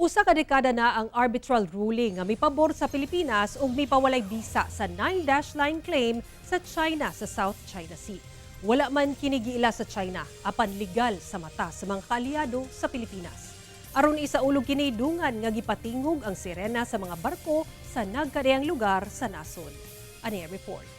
Usa ka dekada na ang arbitral ruling nga mipabor sa Pilipinas ug mipawalay bisa sa 9-dash line claim sa China sa South China Sea. Wala man kini giila sa China apan legal sa mata sa mga kaalyado sa Pilipinas. Aron isaulog kini, dungan nga gipatingog ang sirena sa mga barko sa nagkadiyang lugar sa nasod. Ani ang report.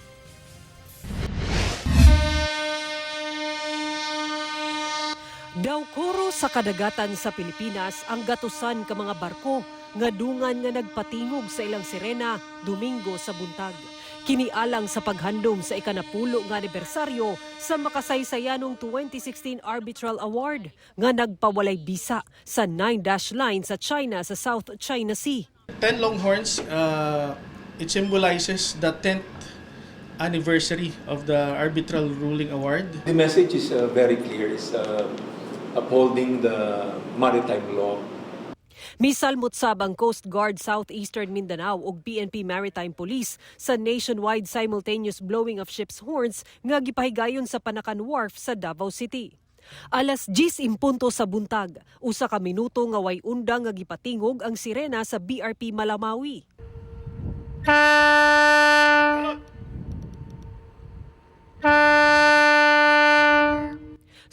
Daw koro sa kadagatan sa Pilipinas ang gatusan ka mga barko nga dungan nga nagpatingog sa ilang sirena Domingo sa buntag. Kini alang sa paghandom sa ikanapulo nga anibersaryo sa makasaysayanong 2016 Arbitral Award nga nagpawalay bisa sa 9-dash line sa China sa South China Sea. 10 longhorns, it symbolizes the 10th anniversary of the arbitral ruling award. The message is very clear. It's upholding the maritime law. Misalmot sab ang Coast Guard Southeastern Mindanao ug PNP Maritime Police sa nationwide simultaneous blowing of ships' horns nga gipahigayon sa Panacan Wharf sa Davao City. Alas 10 impunto sa buntag, usa ka minuto nga way undang nga gipatingog ang sirena sa BRP Malamawi.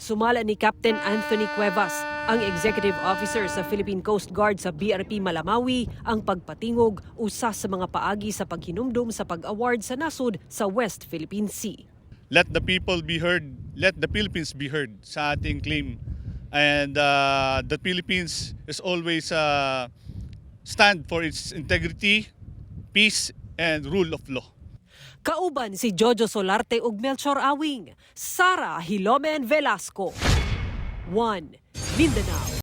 Sumala ni Captain Anthony Cuevas, ang executive officer sa Philippine Coast Guard sa BRP Malamawi, ang pagpatingog usa sa mga paagi sa paghinumdum sa pag-award sa nasod sa West Philippine Sea. Let the people be heard, let the Philippines be heard sa ating claim. And the Philippines is always stand for its integrity, peace, and rule of law. Kauban si Jojo Solarte ug Melchor Awing, Sara Hilomen Velasco. 1 Mindanao.